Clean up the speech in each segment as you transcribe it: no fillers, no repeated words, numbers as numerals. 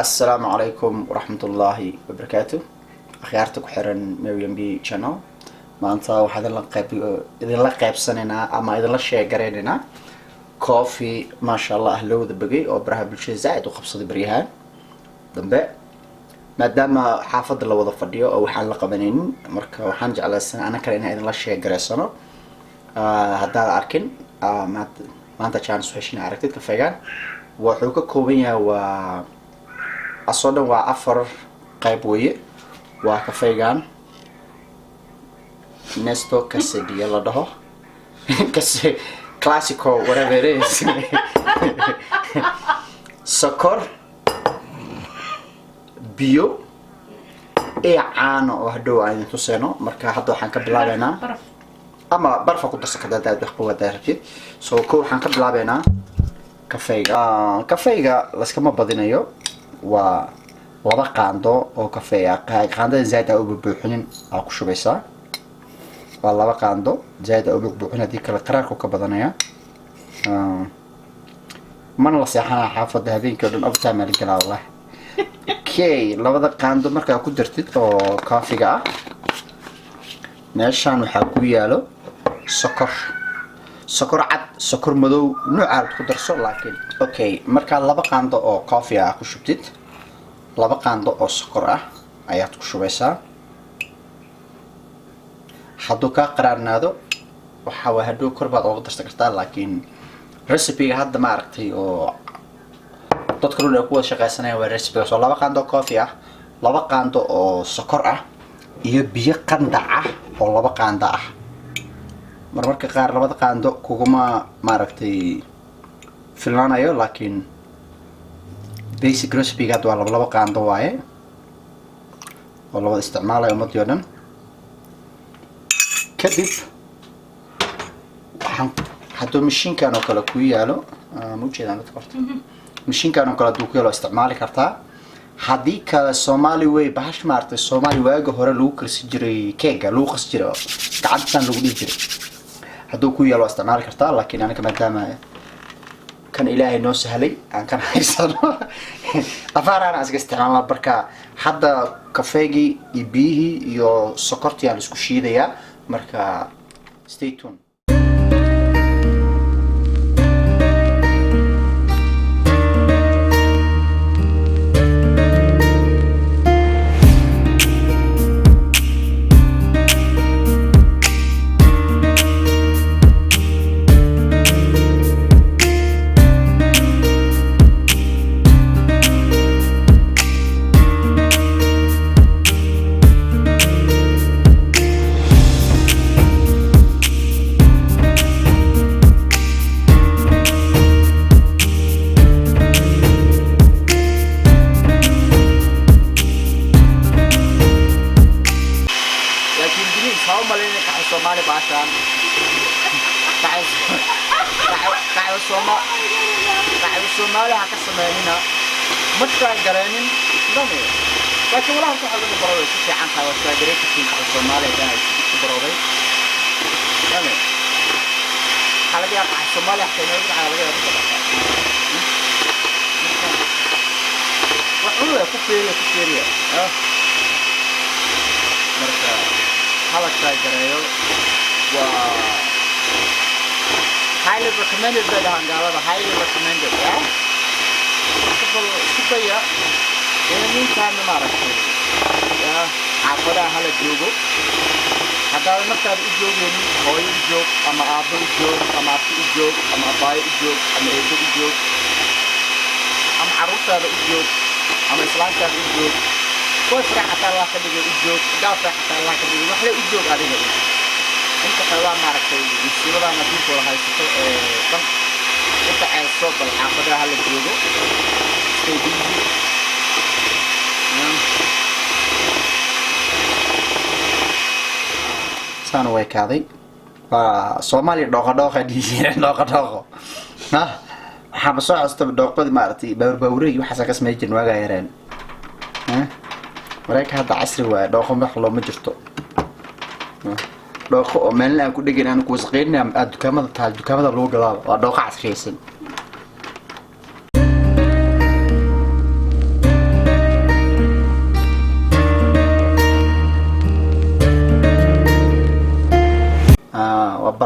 Assalaamu calaykum waraxmatullaahi wabarakaatu. Akhyaarta ku xiran Mariam B channel, maanta waxaa idinla qayb idinla qaybsanaynaa ama idinla sheegaraynaynaa coffee, maasha Allah, loo wada begay oo baraha bulshada zaaid u qabsaday baryahan dambe, maadaama xaafadda la wada fadhiyo oo waxaan la qabanaynin. Marka waxaan jeclaysanay ana kale inaan idinla sheegaraysano. Haddaad arkin, maanta chance heshin aragtid kafeegaan wuxuu ka kooban yahay. Waa asoo dhan, waa afar qayb weeye. Waa kafeegan Nesto Casadia la dhaho, Case Classico, whatever it is, sokor, biyo iyo caano oo hadhow aan idin tuseyno. Marka hadda waxaan ka bilaabeynaa Baraf. Ama barfa ku darsan karta haddaad wax qawadaa rabtid. So ko waxaan ka bilaabeynaa kafeyga. Kafeyga laskama badinayo, waa 2 qaando oo kafey ah. Qaandada zaaid aa u bubuuxinin aa ku shubaysaa. Waa 2 qaando, zaaid aa u bubuuxin, haddii kale qaraarku ka badanaya. Mana la seexanaa xaafadda habeenkii oo dhan, overtime aa la gelaa wallahi. Okay, labada qaando markaa ku dartid oo kaafiga ah, meeshaan waxaa ku yaalo sokor, sokor cad, sokor madow, noocaad ku darso. Laakiin okay, markaa 2 qaando oo coffee ah ku shubtid, 2 qaando oo sokor ah ayaad ku shubaysaa. Hadduu kaa qaraarnaado, waxa waa hadhow kor baad ooga darsan kartaa. Laakiin recipe-ga hadda ma aragtay oo dadka dhan ay ku wada shaqaysanayaan waa recipe-gaas oo 2 qaando oo coffee ah, 2 qaando oo sokor ah iyo biyo qandac ah oo 2 qaando ah. Marmarka qaar labada qaando kuguma maaragtay filnaanayo, laakiin basic recipe-ga hadda waa laba qaando waaye oo la wada isticmaalayo ummadii o dhan. Kadib waxaan, hadduu mashiinkan oo kale ku yaalo, ma ujeedaan dadka horta, mashiinkan oo kale hadduu ku yaalo waa isticmaali kartaa. Haddii kale, Soomaali wey bahash maaragtay, Soomaali waaga hore lagu karsi jiray, keega lagu qasi jiray oo gacantan lagu dhihi jiray, hadduu ku yaalo waa isticmaali kartaa. Laakiin aniga maadaama kan Ilaahay noo sahlay aan kan haysano, afaaraan iska isticmaalna. Marka hadda kafeegii iyo biyihii iyo sokortii aan isku shiidayaa. Marka stay tuned. Laakiin please ha u malaynin qaxwo Soomaali baashaan. Qaxwo Sooma, qaxwo Soomaali ha ka sameynina, ma try gareenin dame. Laakiin walahi horta waxaa lagu baroobay si fiican tahay, waa try gareen kartiin qaxwo Soomaali haddaan haysid ku baroobay dame. Waxaa laga yaabaa qaxwo Soomaali xataa inooga dhacaa, laga yaabaa ka dhacaa. Wax un ku fiiriya, ku fiiriya. Marka hala try gareeyo, waa highly recommended bay dhahaan gaalada, highly recommended. Ya bal isku daya in ninkaana maaragtay ya xaafadaha hala joogo. Haddaadan markaad u joogaynin, hooyo u joog ama aabbo u joog ama abti u joog ama abaayo u joog ama eedo u joog ama carruurtaada u joog ama islaantaada u joog, boyfriend xataa Allah ka dhigay u joog, girlfriend xataa Allah ka dhigay, waxle u joog adiga. Inta xoogaa maaragtay musiibadan adduunkooda haysato ee dhan u dhaceyso, bal xaafadaha hala joogo, stay busy. Saana way kaaday. Waa Soomaaliya dhooqa dhooqa dhihi jireen, dhooqa dhooqo. Ha, waxaaba soo xasuustaba dhooqadii maaragtay, baawur baawureegi waxaasa ka samey jirin waagaa yareen. Mareyka hadda casri waaye, dhooqo wax looma jirto. Dhooqo oo meelna aan ku dhegan aan ku wasaqeynina aad dukaamada tahay, dukaamada lagu gadaaba, waa dhooqo casriyeysan.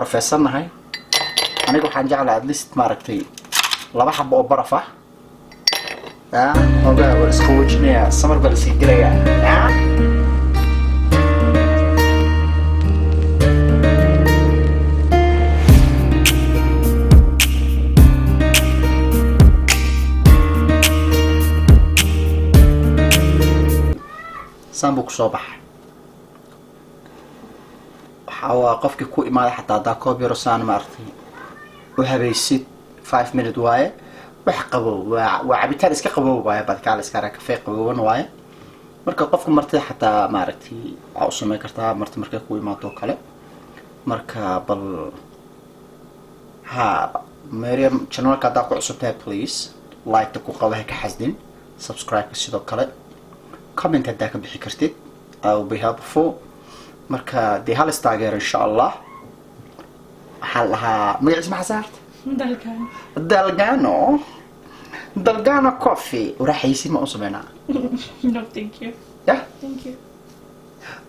Barafeysannahay. Aniga waxaan jeclahay at least, maaragtay, laba xabo oo baraf ah. Ogaa waa la isqaboojinayaa, summer baa la iska gelayaa. Saan buu kusoo baxay. Waxaa waa qofkii ku imaaday xataa haddaa koob yaro saan, maaragtay, u habaysid, 5 minute waaye. Wax qabow waa cabitaan iska qabow waaye, badkaal iska ara, kafee qabooban waaye. Marka qofka martida xataa, maaragtay, waxaa u samayn kartaa marti markay ku imaado oo kale. Marka bal ha Mariam, channelka haddaa ku cusub tahay, please like-ta ku qaba, ha ka xasdin, subscribe-ka sidoo kale, comment haddaa ka bixi kartid, I will be helpful. Marka dee hal istaageero, insha Allah. Waxaa la dhahaa, magaciisa maxaa saarta? Dalkan. Dalgano, Dalgano Coffee. Waraaxaysin ma u sameynaa? No, thank you. Yah. Thank you.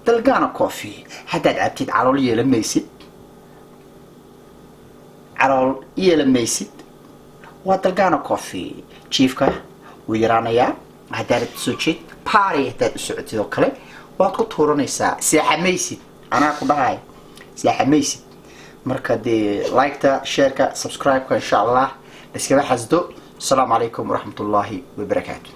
Dalgano Coffee haddaad cabtid, calool yeelan maysid, calool yeelan maysid. Waa Dalgano Coffee. Jiifka wuu yaraanayaa haddaad soo jeed party haddaad u socotid oo kale, waad ku tuuranaysaa, seexamaysid, anaa ku dhahay, seexamaysid. Marka dee like-ta, shareka, subscribe-ka, insha Allah, laiskama xasdo. Asalaamu calaykum waraxmat ullaahi wabarakaatu.